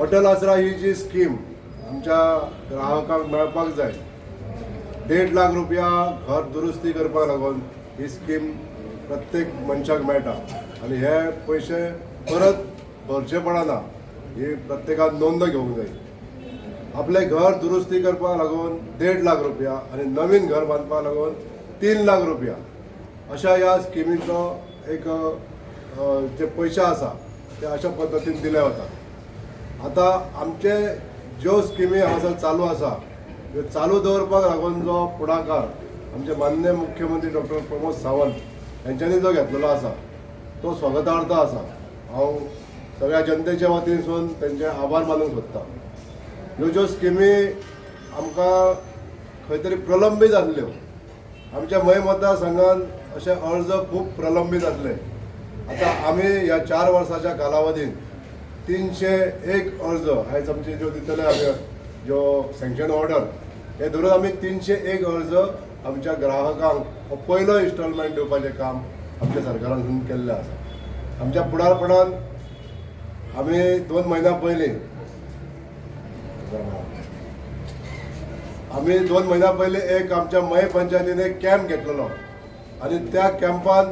अटल आसरा ही जी स्कीम आमच्या ग्राहकांक मेळपाक जाय, 1.5 लाख रुपया घर दुरुस्ती करपाक लागून ही स्कीम प्रत्येक मनशाक मेळटा आनी हे पयशे परत भरचे पडना, ही प्रत्येकान नोंद घेवंक जाय. आपलें घर दुरुस्ती करपाक लागून 1.5 लाख रुपया आनी नवीन घर बांदपाक लागून 3 लाख रुपया अशा ह्या स्किमीचो एक जे पयशे आसा ते अशा पद्दतीन दिले वतात. आतां आमचे ज्यो स्किमी हांगासर चालू आसा, त्यो चालू दवरपाक लागून जो फुडाकार आमचे माननीय मुख्यमंत्री डॉक्टर प्रमोद सावंत हेंच्यांनी जो घेतलेलो आसा, तो स्वागतार्थ आसा. हांव सगळ्या जनतेच्या वतीनसून तेंचे आभार मानूंक सोदतां. ह्यो ज्यो स्किमी आमकां खंय तरी प्रलंबीत आसल्यो, आमच्या मये मतदारसंघान अशे अर्ज खूब प्रलंबीत आसले. आतां आमी ह्या 4 वर्साच्या कालावधीन 301 अर्ज आयज आमचे ज्यो दितले, आमी ज्यो सँक्शन ऑर्डर हे धरून आमी 301 अर्ज आमच्या ग्राहकांक हो पयलो इन्स्टॉलमेंट दिवपाचें काम आमच्या सरकारान केल्लें आसा. आमच्या फुडारपणान आमी 2 म्हयन्या पयलीं एक आमच्या मये पंचायतीन एक कॅम्प घेतलेलो आनी त्या कॅम्पान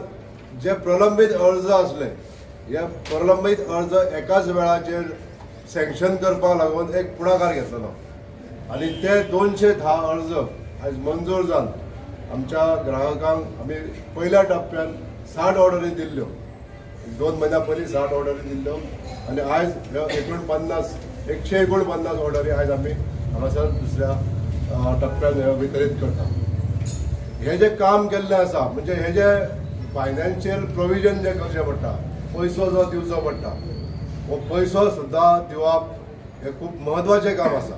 जे प्रलंबीत अर्ज आसले, हे प्रलंबीत अर्ज एकाच वेळाचेर सँक्शन करपाक लागून एक फुडाकार घेतलेलो आनी ते 210 अर्ज आयज मंजूर जावन आमच्या ग्राहकांक आमी पयल्या टप्प्यान 60 ऑर्डरी दिल्ल्यो. 2 म्हयन्या पयलीं 60 ऑर्डरी दिल्ल्यो आनी आयज ह्यो 49, 149 ऑर्डरी आयज आमी हांगासर दुसऱ्या टप्प्यान ह्यो वितरीत करता. हे जे काम केल्लें आसा, म्हणजे हे जे फायनान्शियल प्रोविजन जे करचें पडटा, पयसो जो दिवचो पडटा, हो पयसो सुद्दां दिवप हें खूब म्हत्वाचें काम आसा.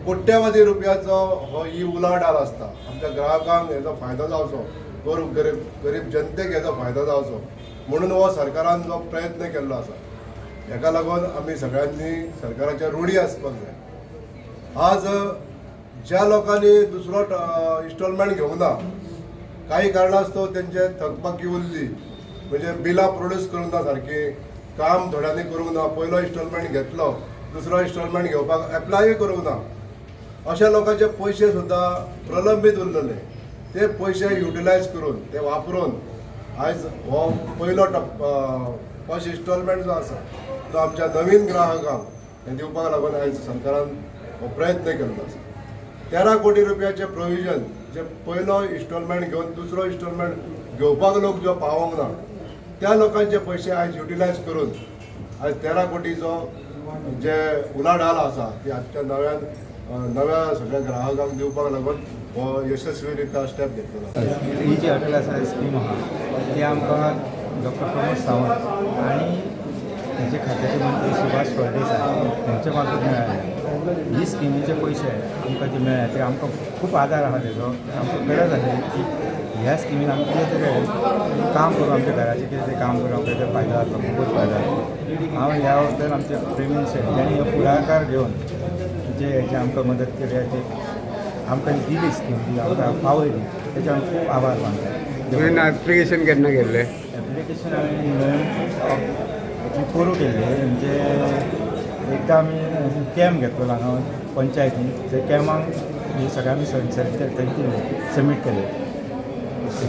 कोट्यावधी रुपयाचो हो ही उलाढाल आसता. आमच्या ग्राहकांक हेजो फायदो जावचो, गोर गरीब गरीब जनतेक हेजो फायदो जावचो म्हणून हो सरकारान जो प्रयत्न केल्लो आसा, हेका लागून आमी सगळ्यांनी सरकाराच्या रुढी आसपाक जाय. आज ज्या लोकांनी दुसरो इन्स्टॉलमेंट घेवंक ना, काही कारणास्तव तेंचे थकबाकी उरली, म्हणजे बिलां प्रोड्यूस करूंक ना सारकी, काम थोड्यांनी करूंक ना, पयलो इन्स्टॉलमेंट घेतलो, दुसरो इन्स्टॉलमेंट घेवपाक एप्लायूय करूंक ना, अशा लोकांचे पयशे सुद्दां प्रलंबीत उरलेले, ते पयशे युटिलायज करून, ते वापरून आयज हो पयलो टप फर्स्ट इन्स्टॉलमेंट जो आसा, तो आमच्या नवीन ग्राहकांक हे दिवपाक लागून आयज सरकारान हो प्रयत्न केल्लो आसा. 13 कोटी रुपयाचे प्रोविजन, जे पयलो इन्स्टॉलमेंट घेवन दुसरो इन्स्टॉलमेंट घेवपाक लोक जो पावोंक ना, त्या लोकांचे पयशे आयज युटिलायज करून आयज 13 कोटीचो जे उलाढाल आसा, ती आजच्या नव्यान नव्या सगळ्या ग्राहकांक दिवपाक लागून हो यशस्वी रित्या स्टेप घेतलेलो आसा. ही जी अटल आसरा स्कीम आहा, ती आमकां डॉक्टर प्रमोद सावंत आनी हेजे खात्याचे मंत्री सुभाष फळदेसाय हेंच्या मार्फत मेळ्ळ्या. ही स्किमीचे पयशे आमकां जे मेळ्ळे, ते आमकां खूब आदार आहा तेजो. आमकां गरज आसली की ह्या स्किमीन आमकां कितें तरी काम करूं, आमच्या घराचें कितें तरी काम करूं, आमकां तेजो फायदो जातलो, खुबूच फायदो जातलो. हांव ह्या बद्दल आमचे प्रेमीण शेट, ज्यांनी हो फुडाकार घेवन जे हेजे आमकां मदत केली, जे आमकां दिली स्कीम, ती आमकां पावयली, तेजे हांव खूब आभार मानता. तुवें एप्लिकेशन केन्ना केल्लें? एप्लिकेशन हांवें पोरूं केल्लें. म्हणजे एकदां आमी कॅम्प घेतलो हांगा पंचायतीन, थंय कॅम्पाक हे सगळें आमी थंय दिल्लें, सबमीट केलें.